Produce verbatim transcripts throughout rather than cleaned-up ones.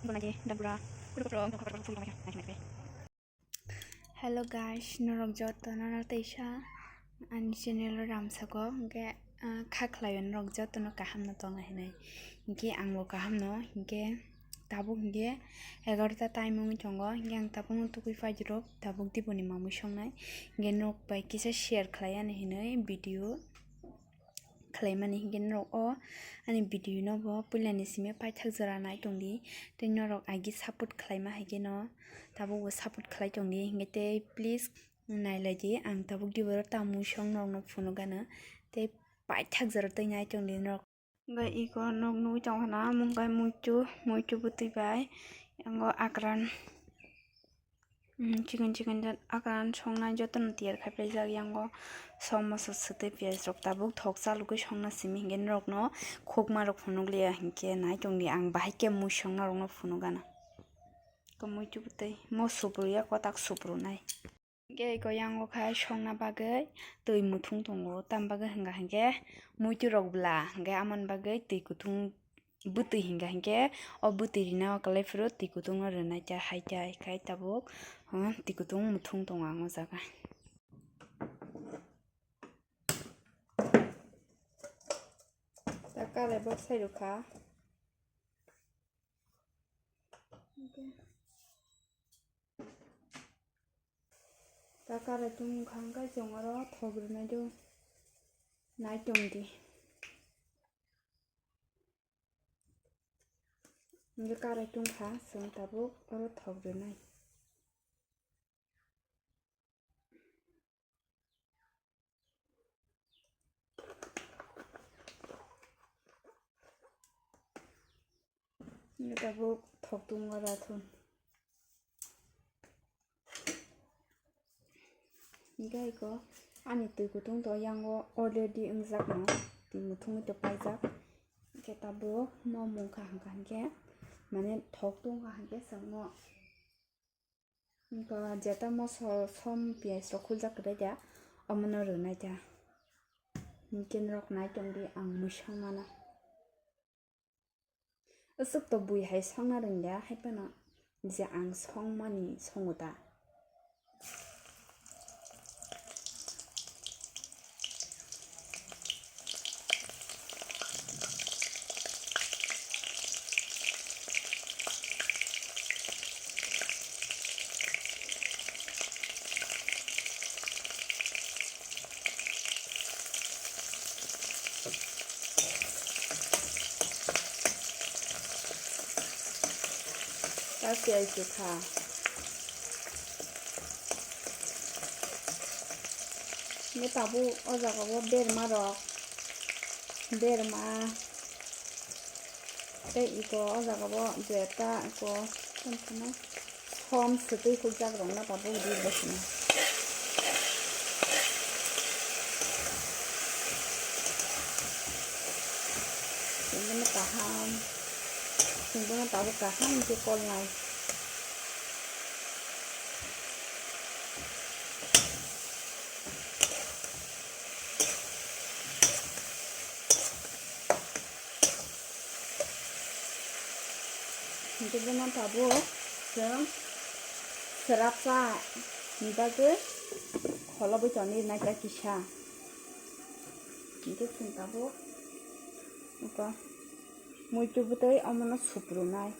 Hello guys, norok joto no teisa ani channel o ramsago, hwnkhe, ah, kha khlaio norok joto no kaham no tongla hinwi. Hwnkhe ang bo kaham no, hwnkhe tabuk hwnkhe egarota time wngwi tongo, hwnkhe ang tabuk no tugui phaidi rok, tabuk diboni mamwi songnai, hwnkhe norok bai kisa share khlai ani hinwi video khlaimani, hwnkhe norok o ani video no bo puilani simi paithak jora nai tongdi, tei norok agi support khlaima hai kheno tabuk bo support khlai tongdi, hwnkhe tei please nailaidi, ang tabuk diboro tamwi song norokno phunukgano, tei paithak jora tei nai tongdi norok. Hwnkhe iko nok nugwi tongkha na, omo wngkha muitu, muitu bwtwi bai, yango akran. Hmm, chikon chikon jat akran songnai jotono tiyar khai phaijak, yango som moso swtwi piyaj rok tabuk thok chalugwi songna simi, hwnkhe norokno khukma rok phunukliya, hwnkhe nai tongdi ang bahai khe mui songna rokno phunukgana. Muitu bwtwi mo supru ya kotak supru nai. Hwnkhe iko yango khai songna bagwi twi muthung tongo, tam bagwi hwnka hwnkhe muitu rok bwla, hwnkhe amoni bagwi twi kuthung bwtwi hwnka hwnkhe o bwtwi rina o kwlai phuru twi kuthung no rwnai ta hai ta hai khai tabuk, hmm, twi kuthung muthung tongo ang o jaga. Ta karai bok sai rwkha. Ta karai tong wngkha hwnkhe chwng oro thok rwnaino nai tongdi. Hwnkhe karai tongkha chwng tabuk oro thok rwnai. Hwnkhe tabuk thok tongma rathun. Hwnkhe iko ani twi kutung to yango already wngjakno, twi muthungwi to paijak. Hwnkhe tabuk mo mungkha hwnkha hwnkhe, mane thok tongkha hwnkhe chwngno. Hwnkhe jeta moso som piyaj rok khuljak kwrwi da, omono rwnai da. Hwnkhe norok nai tongdi ang mui songmano. Aswk to bui hai songna rwngya, hai phano je ang songmani songo da. Ta piyaj rwkha. Hwnkhe tabuk o jaga o berma rok, berma tei iko o jaga o jeta iko som swtwi hujak rok no tabuk di bwswk no. Tini kaham, tini tabuk kaham khe kolnai. Hwnkhe bono tabuk chwng swrapsa ni bagwi kholobwi tongwi rwnaikha kisa. Hwnkhe chwng tabuk oko muitu bwtwi omono suprunai.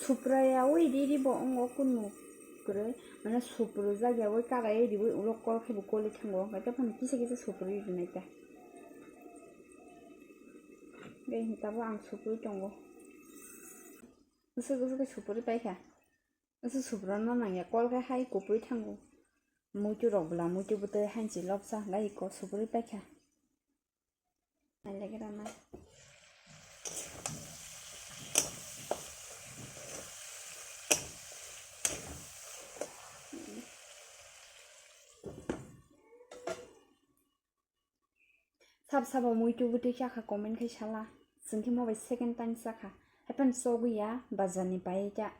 Supraiyaui riri bo wngo kunu kwrwi, mane suprujak yaui karaiwi riui ulo kol khe bo koli thango, hwnkhe tei phano kisa kisa suprui rwnaikha. Tei hwnkhe tabuk ang suprui tongo. Bwswk bwswk khe suprui paikha. Bwswk suprano nangya, kol khe hai kupui thango. Muitu rok bwla, muitu bwtwi hanchi lobsa hwnkhe iko suprui paikha. Nailaikhe rana. Sab sabo muitu bwtwi chakha comment khai sala. Chwng khe mo bai second time chakha. Haiphano chogwi ya bazar ni pai ta.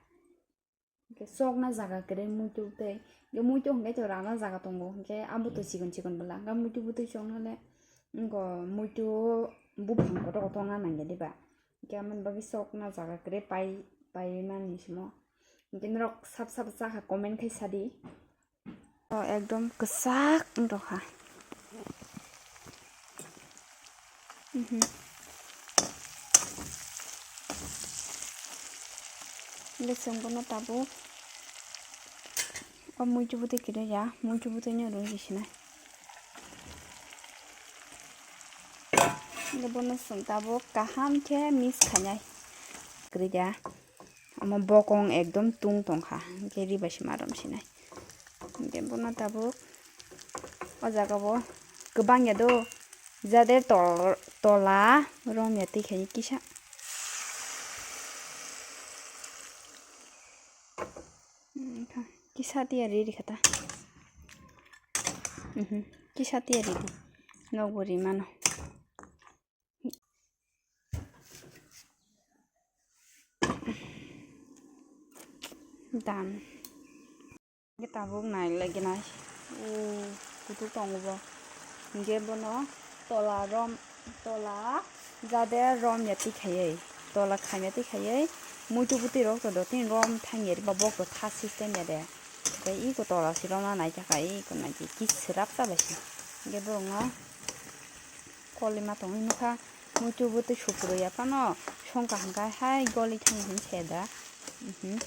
Hwnkhe chokna jaga kwrwi muitu tei. Hwnkhe muitu hwnkhe to rana jaga tongo. Hwnkhe abo to chikon chikon bwla. Hwnkhe muitu bwtwi choknale wngkha muitu buphang kotor kotor wngna nangya diba. Hinkhe amoni bagwi sok no jaga kwrwi pai, pai mani simo. Hinkhe norok sab sab chakha comment khai sadi. O ekdom kwchak wng tongkha. Mhm. Hinkhe chwng bono tabuk o muitu bwtwi kwrwi ya, muitu bwtwi no rwgwi sinai. Hinkhe bono chwng tabuk kaham khe mix khainai. Kwrwi da. Omo bokong ekdom tung tongkha, hinkhe ri bai se ma rom sinai. Hinkhe bono tabuk o jaga o kwbang ya do, jade tol-, tola rom ya twi khaini kisa. Hmm, kisa tiya ri ri kha ta. Mhm, kisa tiya ri di. Nokbo ri mano. Dan. Hinkhe tabuk nai lagi nai. O, kutuk tongo bo. Hinkhe bono tola rom, tola jade rom ya twi khaiwi. Tola kham ya twi khaiwi. Muitu bwtwi rok to dotini rom thang ya riba bok to tha system ya de. Tei iko tola si romna nai thaka iko nai ki swrap ta bai se. Hinkhe borok no Kolima tongwi nukha, muitu bwtwi suprui ya phano songkha hwnkhe hai goli thangma hwn se da. Mhm.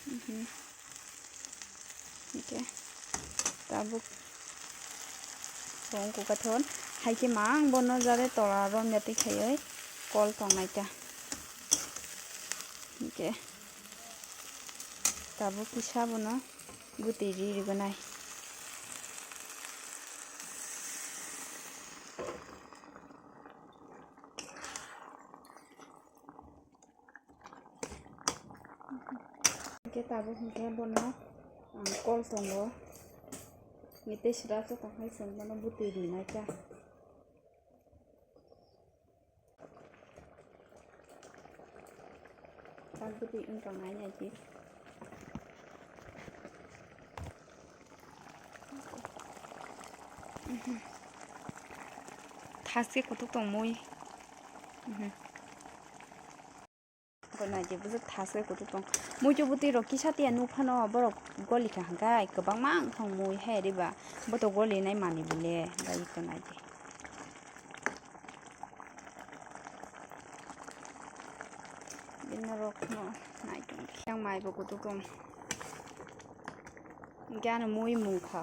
Mhm. Hinkhe tabuk song kukathon hai khe mang bono jare tola rom ya twi khaiwi kol tongnai ta. Hinkhe tabuk kisa bono. Bwtwi ri rigonai. Hinkhe tabuk hinkhe bono ang kol tongo. Hinkhe tei sra se tongkhai chwng bono bwtwi rinai kha. Tabuk bwtwi wng tongnai nai di. Thaske kutuk tongmui. Bo nai di, bwswk thaske kutuk tong. Muitu bwtwi rok kisa tiya nuk phano borok goli kha hwnkhe kwbangma wng thang mui hai riba. Bo to goli nai mani bile, bai to nai di. Bini rok no nai tong di. Yang mai bo kutuk tong. Gana mui mung kha.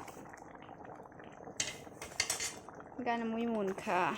Gana mui mung kha.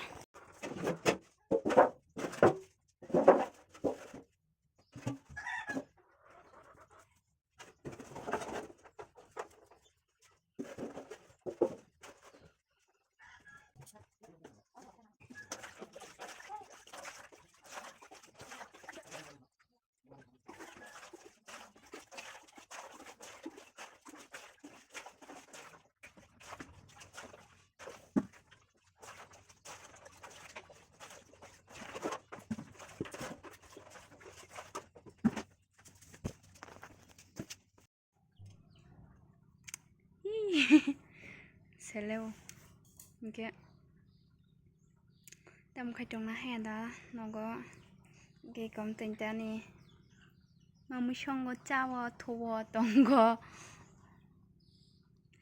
Seleo. Hinkhe tamo khai tongna hai da nogo. Hinkhe kom tentani mamui songo chawo thuwo tongo.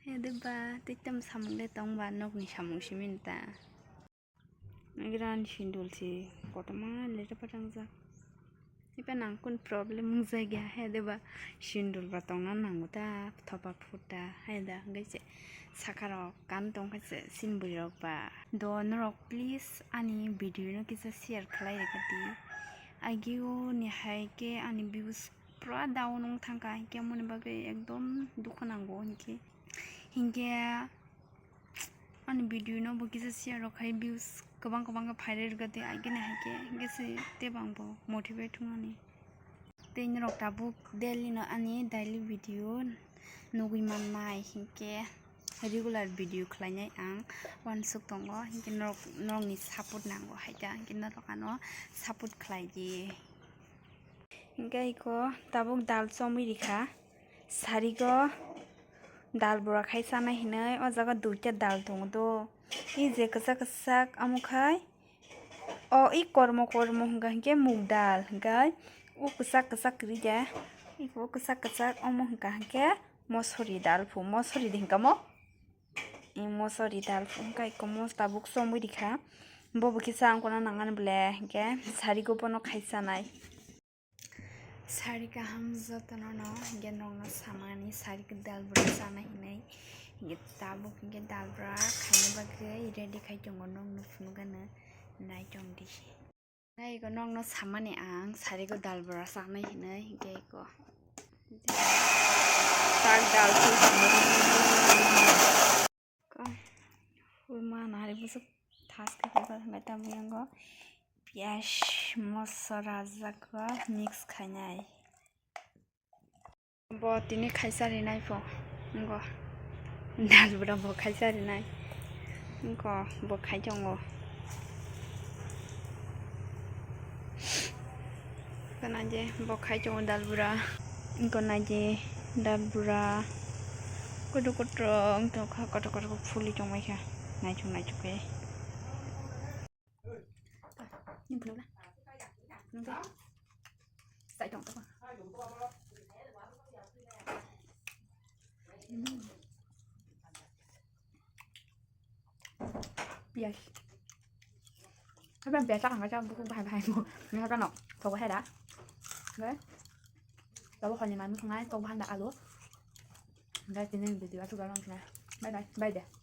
Hai de ba tei tamo samung de tong ba nokni samung simi ta. Nagirani sindul si kotorma leta patangjak. Iba nang kun problem wngjakya hai de ba sindul ba tongna nango ta thopa phuta hai da hwnkhe se saka rok kan tongkha se sin bwrwi rok ba. Do norok please ani video no kisa share khlai rwkha di. Agio ni hai khe ani views pura down wng thangkha hinkhe moni bagwi ekdom dukhu nango hinkhe hinkhe. Ani video no bo kisa share rok khai views kwbang kwbang khe phai rwgwdi agini hai khe hinkhe se tei bang bo motivate wngnani. Tei norok tabuk daily no ani daily video nugwi mannai hinkhe regular video khlainai ang uansuk tongo hinkhe norok norokni support nango hai khe hinkhe norok ano support khlai di. Hinkhe iko tabuk dal chomwi rikha. Sarigo dal bora khai chanai hinwi o jaga duita dal tongo do. I je kwchak kwchak amo khai O i kormo kormo hwnka hinkhe mug dal, hinkhe o kwchak kwchak kwrwi de, iko kwchak kwchak omo hwnka hinkhe mosori dal phu, mosori de hwnka mo? I mosori dal phu hwnka iko mo tabuk chomwi rikha. Bo bo kisa ang kono nangani ble hinkhe sarigo bono khai chanai. Sari kaham jotono no, hinkhe nokno samani sari dal bwra chana hinwi, hinkhe tabuk hinkhe dal bwra khaina bagwi ready khai tongo, nokno phunukgano nai tongdi. Nai iko nokno samani ang sarigo dal bwra chanai hinwi, hinkhe iko tak dal ko hurma nari busuk thas khe khe ko hwnkhai tabuk yango piyaj moso rajak ko mix khainai. Bo tini khaisa rinai pho, wngkho dal bwra bo khaisa rinai, wngkho bo khai tongo. Kana je bo khai tongo dal bwra, wngkho na je dal bwra kotor kotor wng tongkha, kotor kotor phuli tongmai kha, naithok naithok khe. Nini phunukla. Phunukdi. Sai tong tong. Piyaj. Apa yang biasa kan kacang buku bahan-bahan mu. Ini kan no. Tau ada. Oke. Tahu kan yang mana sungai, tahu bahan dah alu. Guys, ini video aku galau sungai. Bye bye. Bye deh.